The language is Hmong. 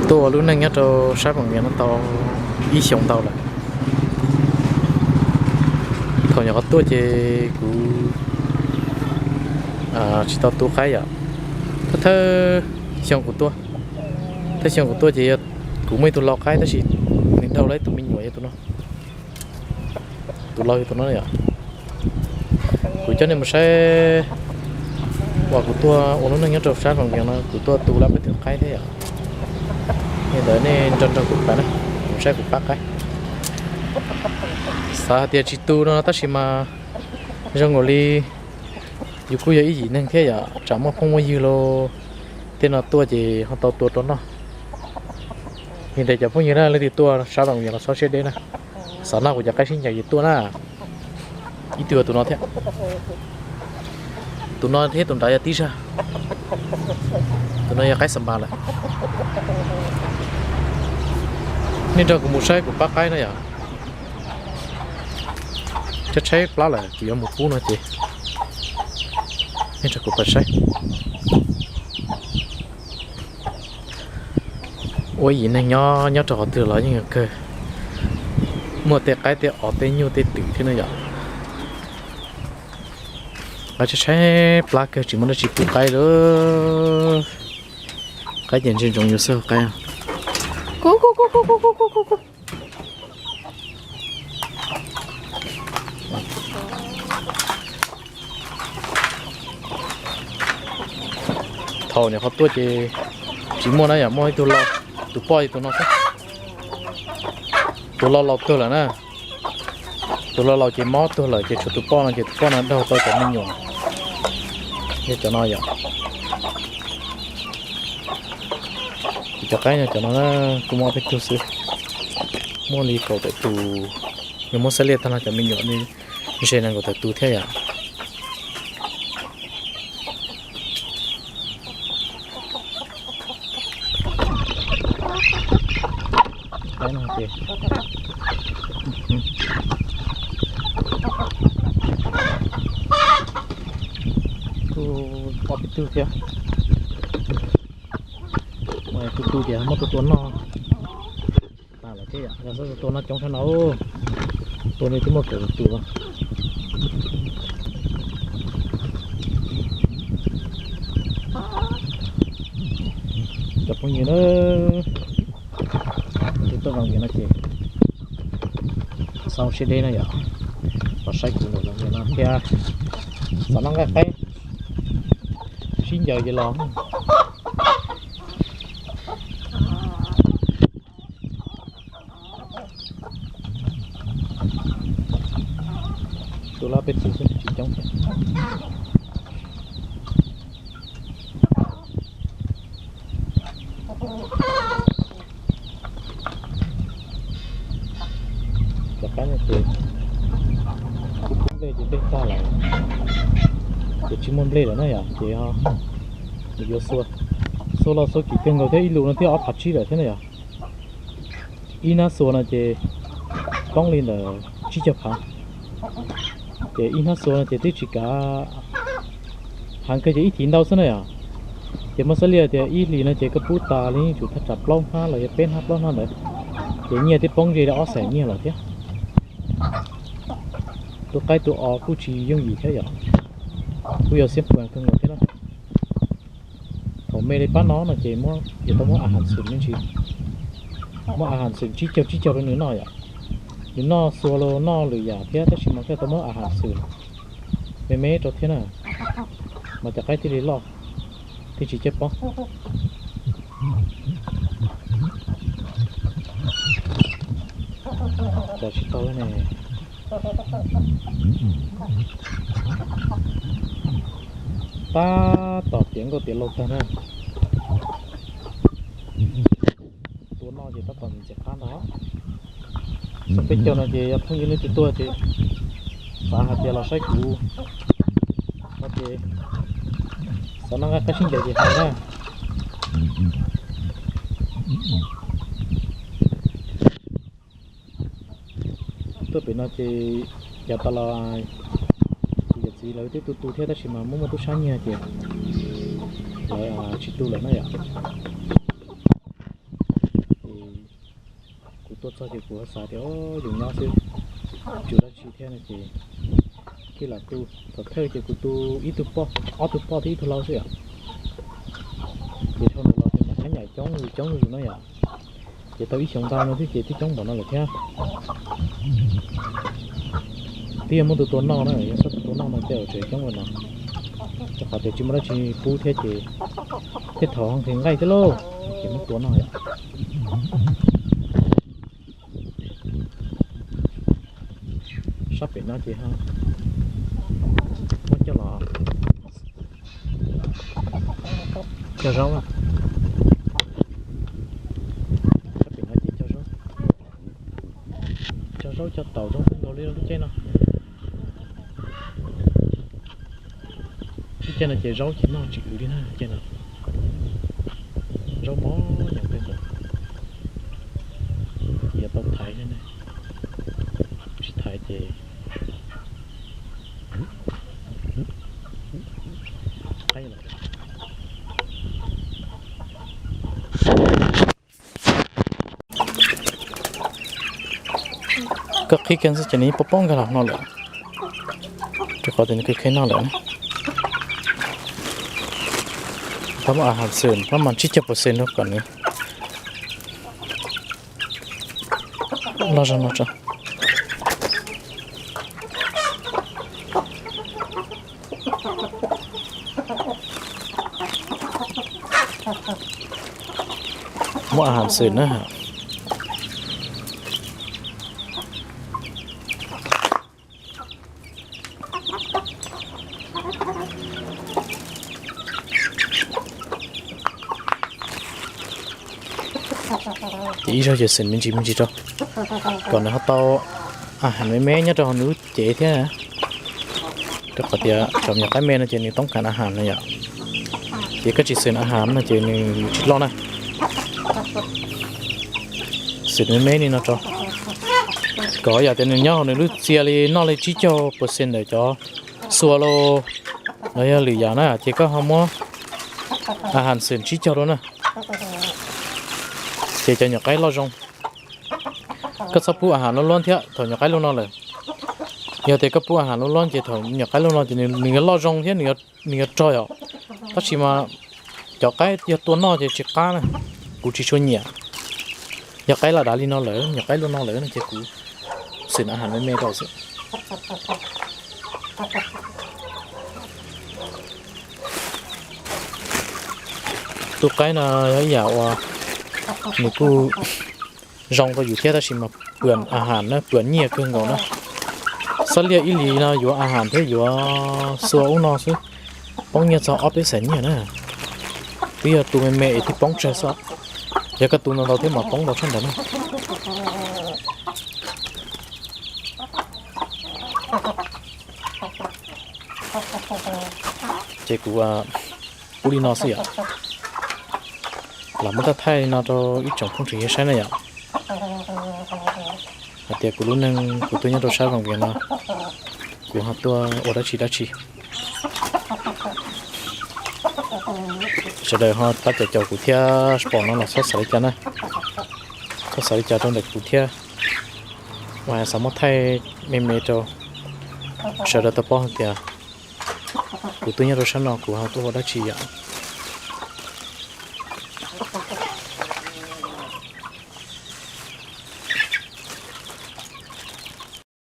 Tuaj ua lub neej nyob rau sab Vaj Vias no tau ib xyoos ntau lawm. Thaum nyuam qhuav tuaj ces kuv tsis tau tu qaib yom. Thawj thawj xyoo kuv tuaj, thawj xyoo kuv tuaj ces kuv muaj ib tug lau qaib tab sis nws dhau lawm ib tug me nyuam yog tus no. Tus lau yog tus no yom. Kuv coj nej mus saib uas kuv tuaj ua lub neej nyob rau sab Vaj Vias no kuv tuaj tu lab peb tug qaib thiab yom. Li ntawd nej nrog nrog kuv pab na, mus saib kuv pab qaib. Xav hais tias tsis tu no tab sis mas zoo nkaus li yus kuj yog ib yim neeg thiab yom, tsam muaj phooj muaj ywg los tej no tuaj ces ho tau tua rau noj. Li ntawd cov phooj ywg na, leej twg tuaj sab Vaj Vias los txhob siab deb na. Xav noj kuv cov qaib sib ncaws ces tuaj na. Ib tug tus no thiab, tus no thiab tus nrad yog tib zag, tus no yog qaib xa npas lawm. Nej nrog kuv mus saib kuv pab qaib na yom. Tshaib tshaib plab lawm kuv yuav mus pub no ces nej nrog kuv pab saib. Ua yim neeg nyob nyob rau qhov twg los yeej yog kawg, muaj tej qaib tej os tej nyuj tej twm thiab na yom. Qaib tshaib tshaib plab kawg tsis muaj dab tsi pub qaib li. Qaib ces ntsia ntsoov yus xwb qaib. Thaum nyuam qhuav tuaj ces tsis muaj na yom, muaj ib tug lau, tus poj yog tus no xwb. Tus lau laus tuag lawm na. Tus lau laus ces mob tuag lawm ces tshuav tus poj no ces tus poj no dhau tau cov me nyuam. Yog cov no yom. Ces cov qaib no cov no na, kuj muaj ob peb tug xwb. Muaj li kaum tawm tus, yog muab xab liaj tag no cov me nyuam nws ze nees nkaum tawm tus thiab yom. Qaib no ces kuj ob peb tug thiab. Muaj tus tu tias muab tua tua noj tas lawm thiab yom, yog xav tua noj coob sab no, tua nws twb muaj kaum tus. Cov phooj ywg na, tus tuaj Vaj Vias no ces xav siab deb na yom, los saib kuv ntawm Vaj Vias no thiab, xav noj nqaij qaib sib ncaws ces los. Tus lab peb tug xwb tsis coob thiab. Cov qaib no ces kuv pub nplej ces nplej tag lawm, ces tsis muaj nplej lawm na yom, ces nws yuav xua, xua los xua kim kawg nkaus thiab, ib lus no twb ob phav tsib lawm thiab na yom. Ib hnab xua no ces poob li ntawm tsib caug phav, ces ib hnab xua no ces twb tsis kav, heev kawg ces ib thiv ntau xwb na yom. Ces muab xab liaj tias ib hlis no ces koj pub tas li tsum thaj tsam plaub hnab los yog peb hnab plaub hnab ntawd, ces nyiaj twb poob ze li ob xees nyiaj lawm thiab. Tu qaib tu os kuj tsis yooj yim thiab yom, kuj yog xiab puas kawg nkaus thiab na. Thaum me li pab no no ces yuav tau muab a has xwm me ntsis, muab a has xwm tsib caug tsib caug rau nws noj yom. Nws noj xua los noj lwm yam thiab tab sis mas koj tau muab a has xwm me me rau thiab na, mas cov qaib thiaj li loj, thiaj tsis caj pob. Tsis tau ne. Tab tom tiav nkauj tiav laug tag na. Tua noj ces tab tom ntxim qab ntag. Xyoo peb caug no ces yog phooj ywg leej twg tuaj ces xav hais tias los saib kuv no ces xav noj nqaij qaib sib ncaws ces hais na. Tuaj pem no ces yav tas los kuv yawm txiv lawv twb tu tu thiab tab sis mas muaj muaj tub sab nyiag ces lawv tsis tu lawm na yom. Ces kuv tuaj txog ces kuv xav tias yus nyob xwb, tsis ua dab tsi thiab no ces thiaj lam tu. Thaum thawj ces kuv tu ib tug poj, ob tug poj thiab ib tug lau xwb yom. Ces dhau ntawd los ces mas qab nyam coob coob zuj zus no yom. Ces tau ib xyoo ntau no thiab ces twb coob npaum no lawm thiab. Twb yog muab tus tua noj na, yog txhob tus tua noj no tej zaum tseem coob ua no. Rau qhov tias tsis muaj dab tsi pub thiab ces tej thaum ho nqhis nqaij thiab lauj, ces muab tua noj yom. Sab pem no ces ho muab coj los cog zaub. Sab pem no ces cog zaub, cog zaub cog taum zoo nkaus li lub caij no. Lub caij no ces zaub ces noj tsis kwv li na, caij no zaub mos nyoos kawg nkaus. Ces yuav tau thaiv thiab ne, tsis thaiv ces Koj qhib kiag xwb ces nws yeej poob poob nkag los no lawm, rau qhov tias nws kheev kheev noj lawm na. Pab muab a has xwm pab mas tsib caug percent rau kom nws loj zog no tso. Muab a has xwm na. Ces ib zaug ces xwm me ntsis me ntsis rau, kom nws ho tau a has me me nyob rau hauv nws lub cev thiab. Rau qhov tias cov nyuam qaib me no ces nws toob kas a has no yom. Ces koj tsis xwm a has no ces nws tsis loj na. Xwm me me li no rau, kom yam tias nws nyob hauv nws lub txia li noj li tsib caug percent ntawm cov xua los yog lwm yam na ces koj ho muab a has xwm tsib caug rau na. Ces cov nyuam qaib loj zoo. Koj txhob pub a has luaj luaj thiab thaum nyuam qaib luaj no lawm. Yog tias koj pub a has luaj luaj ces thaum nyuam qaib luaj no ces nws yuav loj zoo thiab nws yuav rog yom. Tab sis mas cov qaib yog tua noj ces tsis qab na, kuv tsis tshua nyiam. Yog qaib laj dav li no lawm, nyuam qaib luaj no lawm no ces kuv xwm a has me me rau xwb. Tus qaib no yog ib yam uas nws kuj zoo rau yus thiab tab sis mas pwm a has na, pwm nyiaj kawg nkaus na. Xab liaj ib hlis no yuav a has thiab yuav xua ub no xwb, poob nyiaj txog ob peb xees nyiaj na. Twb yog tu me me es twb poob tsawg xwb, yog koj tu ntau ntau thiab mas poob ntau tshaj ntawd na. Ces kuv pub li no xwb yom. Los muab thaij thaij li no rau ib tsoom phooj ywg saib na yom. Hais tias kuv lub neej kuv tuaj nyob rau sab Vaj Vias no, kuv ho tuaj ua dab tsi dab tsi. Sawv daws ho pab caum caum kuv thiab, pom no los txhob xav li cas na, txhob xav li cas rau ntawm kuv thiab. Uas xav muab thaij me me rau sawv daws tau paub hais tias kuv tuaj nyob rau sab no kuv ho tuaj ua dab tsi yom.